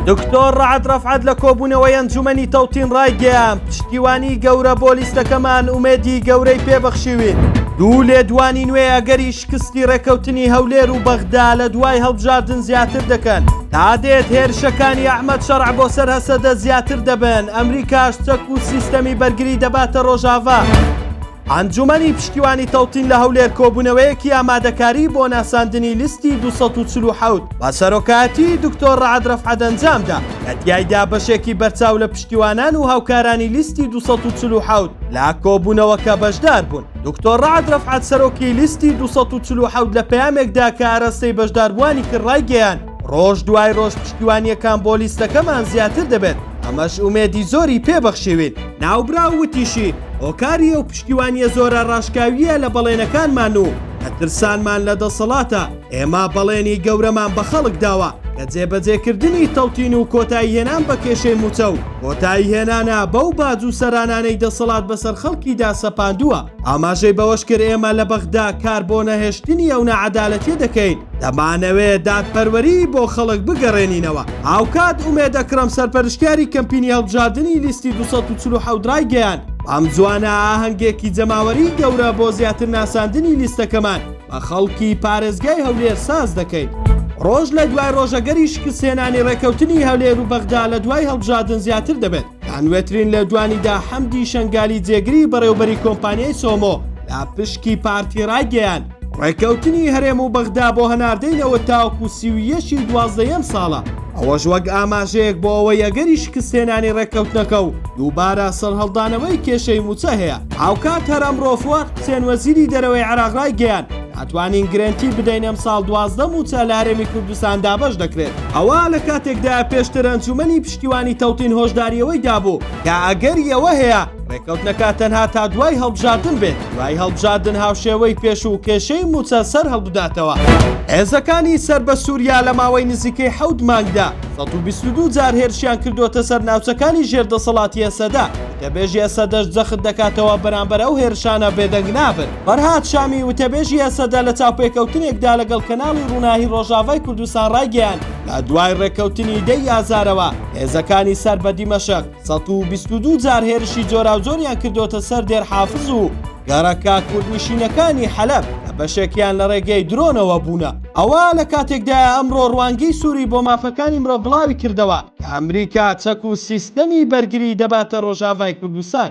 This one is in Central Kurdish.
دکتۆر ڕەعد ڕەفعەت لە کۆبوونەوەی ئەنجومەنی تەوتین ڕایگەیاند، پشتیوانی گەورە بۆ لیستەکەمان ئومێدی گەورەی پێبەخشیوین. دوو لێدوانی نوێ ئەگەری شکستی ڕێککەوتنی هەولێر و بەغدا لە دوای هەڵبژاردن زیاتر دەکەن. تا دێت هێرشەکانی ئەحمەد شەرع بۆ سەر هەسەدە زیاتر دەبن، ئەمریکاش چەک و سیستەمی بەرگری دەباتە ڕۆژاڤا. ئەنجومەنی پشتیوانی تەوتین لە هەولێر کۆبوونەوەیەکی ئامادەکاری بۆ ناساندنی لیستی 247 بە سەرۆکایەتی دکتۆر ڕەعد ڕەفعەت ئەنجامدا کە تیایدا بەشێکی بەرچاو لە پشتیوانان و هاوکارانی لیستی 247 لە کۆبوونەوەکە بەشدار بوون. دکتۆر ڕەعد ڕەفعەت سەرۆکی لیستی 247 لە پەیامێکدا کە ئاراستەی بەشداربووانی کرد ڕایگەیاند، ڕۆژ دوای ڕۆژ پشتیوانییەکان بۆ لیستەکەمان زیاتر دەبێت، ئەمەش ئومێدی زۆری پێبەخشیوین. ناوبراو وتیشی، هۆکاری ئەو پشتیوانییە زۆرە ڕاشکاوییە لە بەڵێنەکانمان و نەترسانمان لە دەسەڵاتە، ئێمە بەڵێنی گەورەمان بە خەڵک داوە کە جێبەجێکردنی تەوتین و کۆتاییهێنان بە کێشەی مووچە و کۆتاییهێنانە بەو باج و سەرانانەی دەسەڵات بەسەر خەڵکیدا سەپاندووە. ئاماژەی بەوەشکرد، ئێمە لە بەغدا کار بۆ نەهێشتنی ئەو ناعەدالەتیە دەکەین، دەمانەوێت دادپەروەری بۆ خەڵک بگەڕێنینەوە. هاوکات ئومێد ئەکرەم سەرپەرشتیاری کەمپینی هەڵبژاردنی لیستی 247 ڕایگەیاند، بەمزوانە ئاهەنگێکی جەماوەری گەورە بۆ زیاتر ناساندنی لیستەکەمان بە خەڵکی پارێزگای هەولێر ساز دەکەین. ڕۆژ لە دوای ڕۆژ ئەگەری شکستهێنانی ڕێککەوتنی هەولێر و بەغدا لە دوای هەڵبژاردن زیاتر دەبێت. لە نوێترین لێدوانیدا حەمدی شەنگالی جێگری بەڕێوبەری کۆمپانیای سۆمۆ لە پشکی پارتی ڕایگەیاند، ڕێککەوتنی هەرێم و بەغدا بۆ هەناردەی نەوت تاوەکو 31 ی دوازدەی ئەمساڵە، ئەوەش وەک ئاماژەیەک بۆ ئەوەی ئەگەری شکستهێنانی ڕێککەوتنەکە و دووبارە سەرهەڵدانەوەی کێشەی مووچە هەیە. هاوکات هەر ئەمڕۆ فواد حوسێن وەزیری دەرەوەی عێراق ڕایگەیاند، ناتوانین گرەنتی بدەین ئەمساڵ 12 مووچە لە هەرێمی کوردستان دابەش دەکرێت. ئەوە لە کاتێکدایە پێشتر ئەنجوومەنی پشتیوانی تەوتین هۆشداری ئەوەی دابوو کە ئەگەری ئەوە هەیە ڕێککەوتنەکە تەنها تا دوای هەڵبژاردن بێت، دوای هەڵبژاردن هاوشێوەی پێشوو کێشەی مووچە سەر هەڵبداتەوە. هێزەکانی سەر بە سووریا لە ماوەی نزیکەی حەوت مانگدا 122 جار هێرشیان کردووەتە سەر ناوچەکانی ژێر دەسەڵاتی ئەسەدە، وتەبێژی ئەسەدەش جەخت دەکاتەوە بەرامبەر ئەو هێرشانە بێدەنگ نابن. فەرهاد شامی، وتەبێژی ئەسەدە لە چاوپێکەوتنێکدا لەگەڵ کەناڵی ڕووناهی ڕۆژاڤای کوردستان ڕایگەیاند، لە دوای ڕێککەوتنی دە ی ئازارەوە، هێزەکانی سەر بە دیمەشق 122 جار هێرشی جۆراوجۆریان کردۆتە سەر دێر حافز و گەڕەکە کوردنشینەکانی حەلەب کە بەشێکیان لە ڕێگەی درۆنەوە بوونە. ئەوە لە کاتێکدایە ئەمڕۆ ڕوانگەی سوری بۆ مافەکانی مرۆڤ بڵاویکردەوە کە ئەمریکا چەک و سیستەمی بەرگری دەباتە ڕۆژاڤای کوردستان.